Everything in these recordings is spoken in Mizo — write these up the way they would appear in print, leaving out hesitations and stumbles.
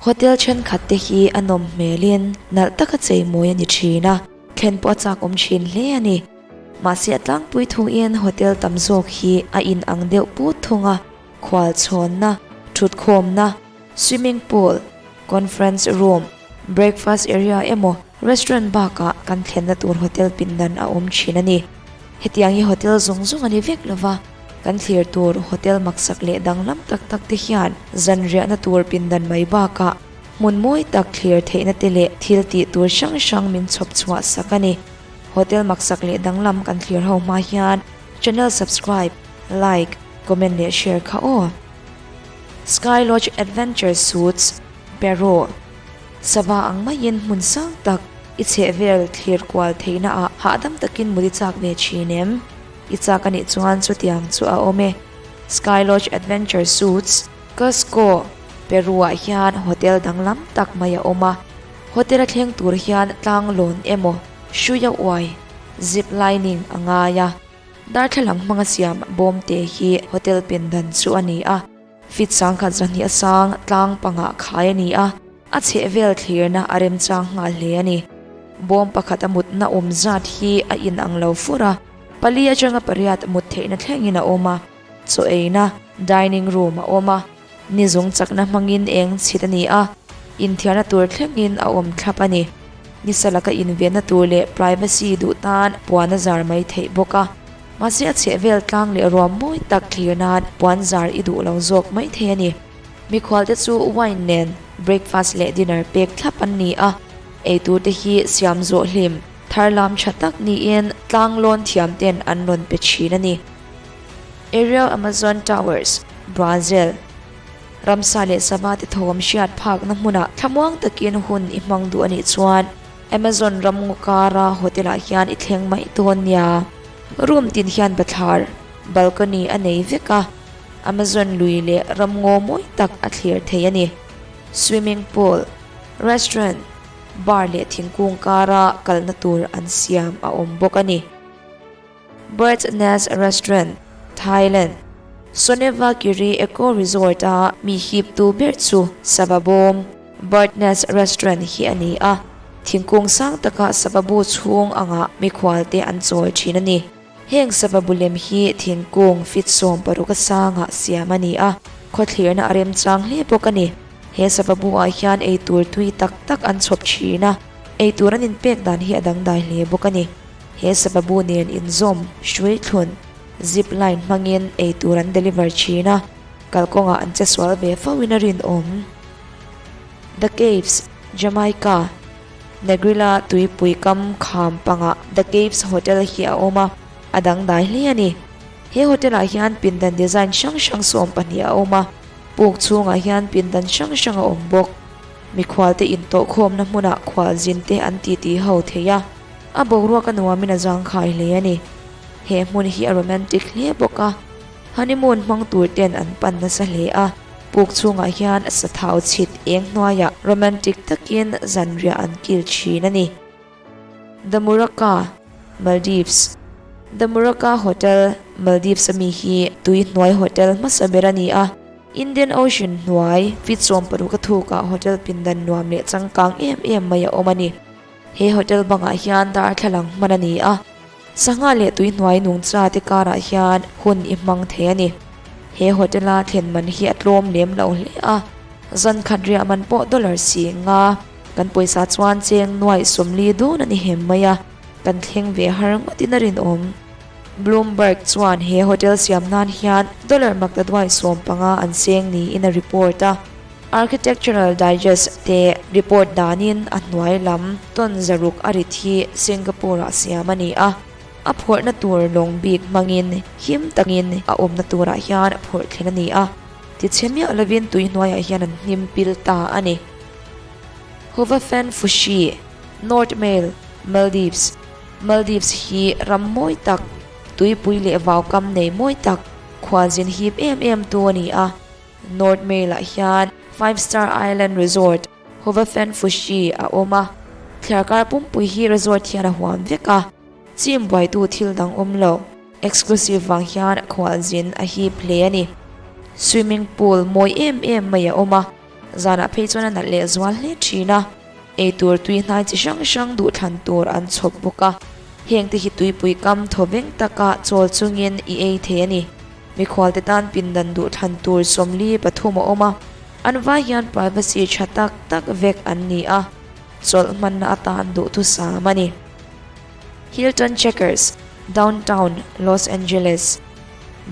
Hotel thenkhat te hi a nawm hmelin nalh taka cheimawi a ni thin a, thlen pawh a chak awm thin hle a ni. Mahse a tlangpui thungin hotel tam zawk hi a in ang deuh put thung a, khual chhawnna, thutkhawmna, swimming pool, conference room, breakfast area emaw restaurant bakah kan thlenna tur hotel pindan a awm thin a ni. Hetiang hi hotel zawng zawng a ni vek lova, kan thlir tur hotel maksak leh danglam tak tak te hian zanriahna tur pindan mai bakah hmun mawi tak thlir theihna te leh thil tih tur hrang hrang min chhawp chhuah sak a ni. Hotel maksak leh danglam kan thlir ho hma hian channel subscribe, like, comment leh share kha aw. Sky Lodge Adventure Suites, Peru. Sava ang maiin hmun sang tak i chheh vel thlir kual theihna ah hahdam takin mut i chak ve thin em? I chak anih chuan chutiang chu a awm e. Sky Lodge Adventure Suites, Cusco, Peru ah hian hotel danglam tak mai a awm a. Hotel a thleng tur hian tlang lawn emaw hruia uai, zip lining, a ngai a. Darthlalang hmanga siam bawm te hi hotel pindan chu a ni a. Feet sangkhat zahnih a sang tlang pangah khai a ni a, a chhehvel thlirna a remchang nghal hle a ni. Bawm pakhat a mutna awm zat hi a inang lo fur a, pali atanga pariat mut theihna thlengin a awm a, chaw eina, dining room, a awm a, ni zung chakna hmangin eng chhit a ni a, inthiarna tur thlengin a awm thlap a ni. Ni salaka invenna tur leh privacy duh tan puan a zar mai theih bawk a. Mahse a chhehvel tlang leh ruam mawi tak thlir nan puan zar i duh lo zawk mai thei a ni. Mikhualte chu wine nen breakfast leh dinner pek thlap an ni a, eitur te hi siam zawh hlim thar lam tha tak niin tlang lawn thiam ten an rawn pe thin a ni. Aerial Amazon Towers, Brazil. Ramsa leh sava te thawm hriat phakna hmunah thlamuang takin hun i hmang duh a nih chuan Amazon ramngaw kara hotel ah hian i thleng mai dawn nia. Room tin hian bathlar, balcony, a nei vek a, Amazon lui leh ramngaw mawi tak a thlir thei a ni. Swimming pool, restaurant, bar leh thingkung kara kalna tur an siam a awm bawk a ni. Bird's Nest Restaurant, Thailand, Soneva Kiri Eco Resort a mi hiptu ber chu sava bawm, Bird Nest Restaurant hi a ni a, thingkung sang taka sava bu chhung anga mikhualte an chawl thin a ni. Heng sava bu lem hi thingkung fit 16 a sangah siam a ni a, khawthlirna a remchang hle bawk a ni. He sava bu ah hian eitur tui tak tak an chhawp thin a, eitur an inpek dan hi a dangdai hle bawk a ni. He sababu nen inzawm hrui thlun, zip line, hmangin ei tur an deliver thin a, kalkawngah an che sual ve fo in a rinawm. The Caves, Jamaica, Negrilla tuipui kam kham pangah The Caves Hotel hi a awm a, a dangdai hle a ni. He hotel ah hian pindan design hrang hrang 12 a awm a, puk chhungah hian pindan hrang hrang a awm bawk. Mikhualte intawhkhawmna hmunah khualzin te an titi ho thei a. A boruak a nuamin a zangkhai hle a ni. He hmun hi a romantic hle bawk a, honeymoon hmang tur ten an pan nasa hle a. Puk chhungah hian sathau chhit eng hnuaiah romantic takin zanriah an kil thin a ni. The Muraka, Maldives The Muraka Hotel, Maldives ami hi tui hnuai hotel hmasa ber a ni a. Indian Ocean hnuai feet 60 a thukah hotel pindan nuam leh changkang em em mai a awm a ni. He hotel bangah hian darthlalang hman a ni a, sangha leh tui hnuai nungcha te karah hian hun i hmang thei a ni. He hotel a thlen man hi a tlawm lem lo hle a, zan khat riah man pawh dollar si nga kan pawisa chuan cheng nuaih 40 dawn a ni hem mai a, kan thleng ve har ngawtin a rinawm. Bloomberg chuan he hotel siam nan hian dollar maktaduai 15 an seng niin a report a. Architectural Digest te report danin a hnuai lam tawn 600 a rit hi Singapore-ah siam a ni a, a phurhna tur lawng bik hmangin him takin a awmna turah hian phurh thlen a ni a, tichhe miah lovin tui hnuaiah hian an hnim pil ta a ni. Huvafen Fushi, North Male, Maldives, Maldives hi ram mawi tak, tuipui leh vaukam nei mawi tak, khualzin hip em em tu a ni a. North Male-ah hian Five Star Island Resort, Huvafen Fushi a awm a, thliarkar pumpui hi resort hian a huam vek a, chim buaitu thil dang awm lo, exclusive vang hian khualzin a hip hle a ni. Swimming pool mawi em em mai a awm a, Zanah phei chuan a nalh leh zual hle thin a. Eitur tui hnai chi hrang hrang duhthlan tur an chhawp bawk a. Hengte hi tuipui kam thaw veng taka chawl chungin i ei thei a ni. Mikhualte tan pindan duhthlan tur 43 a awm a, an vai hian privacy tha tak tak vek an ni a, chawlh hmanna atan duhthusam a ni. Hilton Checkers, Downtown, Los Angeles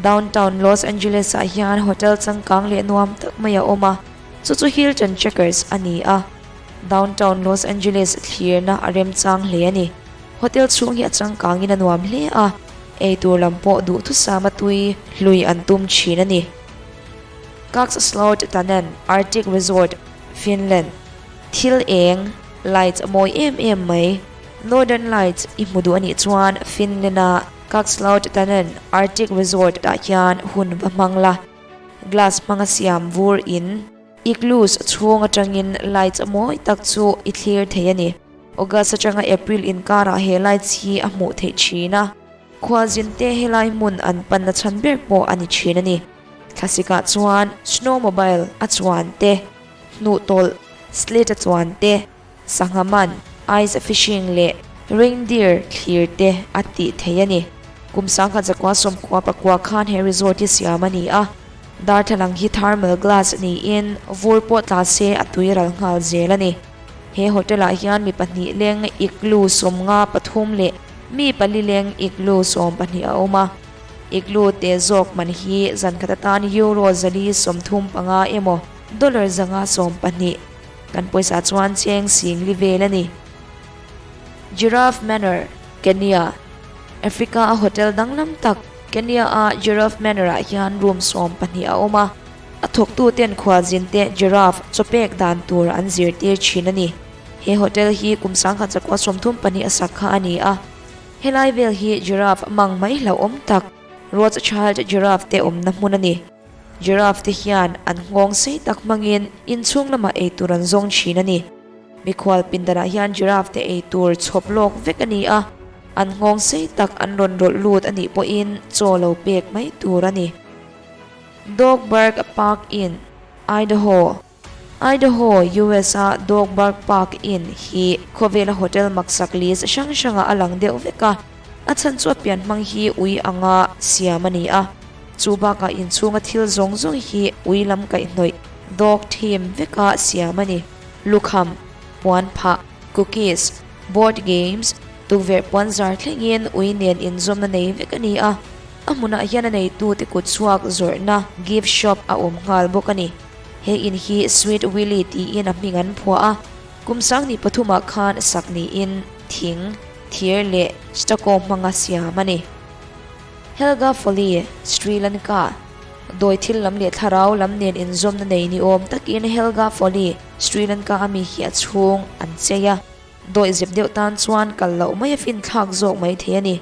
Downtown Los Angeles ah hian hotel changkang leh nuam tak mai a awm a, chu chu Hilton Checkers a ni a. Downtown Los Angeles thlirna a remchang hle a ni. Hotel chhung hi a changkangin a nuam hle a, eitur lam pawh duhthusam a tui hlui an tum thin a ni. Kakslauttanen Arctic Resort, Finland Thil eng, lights a mawi em em mai. Northern Lights i hmu duh a nih chuan Finland-a Kakslauttanen Arctic Resort ah hian hun va hmang la. Glass hmanga siam vur in igloos chhung atangin lights a mawi tak chu i thlir thei a ni. August atanga April inkarah he lights hi a hmuh theih thin a, khualzin te helai hmun an panna chhan ber pawh a ni thin a ni. Thlasikah chuan snowmobile a chuan te, hnuh tawlh, sled a chuan te, sangha man, ice fishing leh reindeer thlir te a tih theih a ni. Kum 1900 19 khan he resort hi siam a ni a, darthlalang hi thermal glass niin vur pawh tla se a tui ral nghal zel a ni. He hotel ah hian mi pahnih leng igloo 53 leh mi pali leng igloo 12 a awm a. Igloo te zawk man hi zan khat atan euro 435 emaw dollar 512 kan pawisa chuan cheng sing li vel a ni. Giraffe Manor, Kenya, Africa a hotel danglam tak Kenya a Giraffe Manor ah hian room 12 a awm a. A thawktuten khualzinte giraffe chaw pek dan tur an zirtir thin a ni. He hotel hi kum 1932 a sak kha a ni a. Helai vel hi giraffe mang mai hlauhawm tak Rothschild giraffe te awmna hmun a ni. Giraffe te hian an nghawng sei tak hmangin inchhung lamah eitur an zawng thin a ni. Mikhual pindanah hian giraffe te eitur chhawp lawk vek a ni a, an nghawng sei tak an rawn rawlh lut a nih pawhin chaw lo pek mai tur a ni. Dogberg Park Inn, Idaho, Idaho, US-a Dogberg Park Inn hi khawvela hotel maksak list hrang hrangah a lang deuh vek a, a chhan chu a pianhmang hi ui anga siam a ni a. Chu bakah inchhunga thil zawng zawng hi ui lam kaihhnawih, dog theme, veka siam a ni. Lukham, puan phah, cookies, board games, tukverh puan zar thlengin ui nen inzawmna nei vek a ni a. A hmunah hian a neitute kut chhuak zawrhna gift shop a awm nghal bawk a ni. He in hi Sweet Willie tiin a hming an phuah a, kum 2003ah khan sak niin thing, thir leh stucco hmanga siam a ni. Helga Foley, Sri Lanka, Dawi thil lam leh thlarau lam nen inzawmna nei ni awm takin Helga Foley, Sri Lanka a mi hi a chhung an chei a. Dawih zep deuh tan chuan kal loh mai a finthlak zawk mai thei a ni.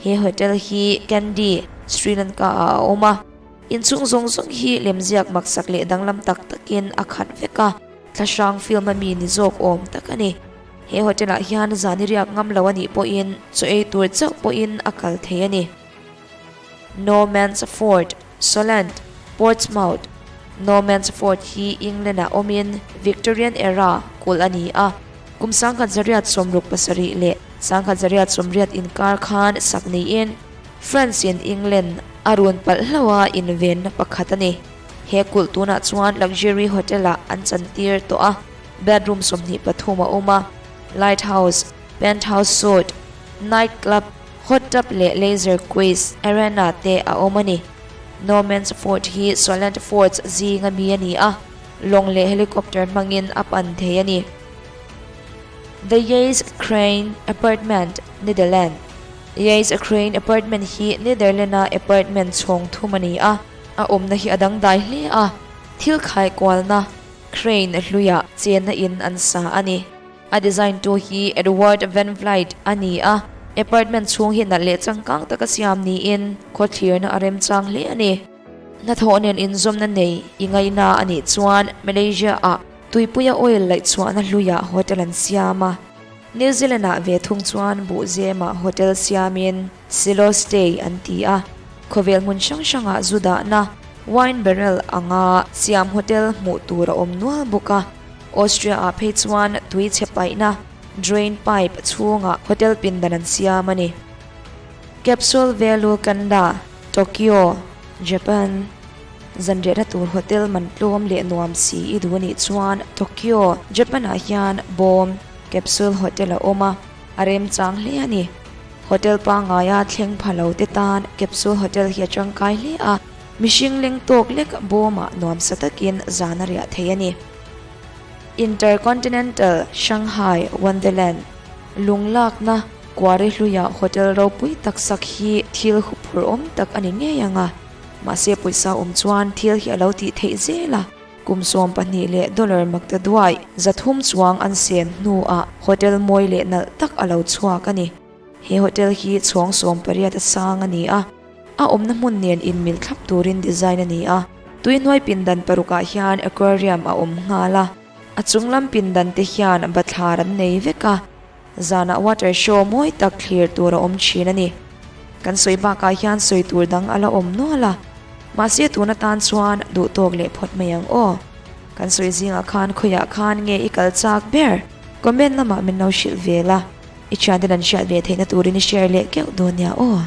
He hotel hi Kandy, Sri Lanka ah a awm a. Inchhung zawng zawng hi lemziak maksak leh danglam tak takin a khat vek a, thlahrang film a mi ni zawk awm tak a ni. He hotel ah hian zan i riak ngam lo a nih pawhin chaw ei tur chauh pawhin a kal thei a ni. No Man's Fort, Solent, Portsmouth, No Man's Fort hi England-ah awmin Victorian era kulh a ni a. Kum 1867 leh 1880 inkar khan sak niin France-in England a run palh hlauh a invenna pakhat a ni. He kulh tunah chuan luxury hotel-ah an chantir tawh a, bedroom 23 a awm a, lighthouse, penthouse suite, night club, Hot tub leh laser quiz arena te a awm a ni. No Man's Fort hi Solent Forts zinga mi a ni a, lawng leh helicopter hmangin a pan thei a ni. The Yays Crane Apartment, Netherland Yays Crane Apartment hi Netherland-a apartment chhawng thum a ni a, a awmna hi a dangdai hle a, thil khaikualna crane hluiah chenna in an sa a ni. A design tu hi Edward Van Vliet a ni a, apartment chhung hi nalh leh changkang taka siam niin khawthlirna a remchang hle a ni. Hnathawh nen inzawmna nei i ngaihna a nih chuan Malaysia ah tuipuia oil laih chhuahna hluiah hotel an siam a, New Zealand ah ve thung chuan buhzemah hotel siamin Silo Stay an ti a, khawvel hmun hrang hrangah zu dahna. Wine barrel anga siam hotel hmuh tur a awm nual bawk a. Austria ah phei chuan tui chhe paihna, drain pipe, chhungah hotel pindan an siam a ni. Capsule Velu Kanda, Tokyo, Japan, Zanriahna tur hotel man tlawm leh nuam si i duh anih chuan Tokyo, Japan ah hian bawm, capsule hotel a awm a, a remchang hle a ni. Hotel pangngaia thleng pha lo te tan capsule hotel hi a tangkai hle a, mihring leng tawk lek bawmah nuamsa takin zan a riah thei a ni. Intercontinental Shanghai Wonderland lunglakna Kuari hluia hotel ropui tak sak hi thil huphurh awm tak a ni ngei ang a, mahse pawisa awm chuan thil hi a lo tih theih zel a. Kum 12 leh dollar makta duai 300 chuang an sen hnuah hotel mawi leh nalh tak a lo chhuak a ni. He hotel hi chhawng 18 a sang a ni a, a awmna hmun nen inmil thlap turin design a ni a. Tuihnuai pindan parukah hian aquarium a awm nghal a, a chunglam pindan te hian bathlar an nei vek a. Zanah water show mawi tak thlir tur a awm thin a ni. Kan sawi bakah hian sawi tur dang a la awm nual a, mahse tun atan chuan duh tawk leh phawt mai ang aw. Kan sawi zingah khan khawiah khan nge i kal chak ber? Comment lamah min lo hrilh ve la, i thianten an hriat ve theihna turin i share leh keuh dawn nia aw.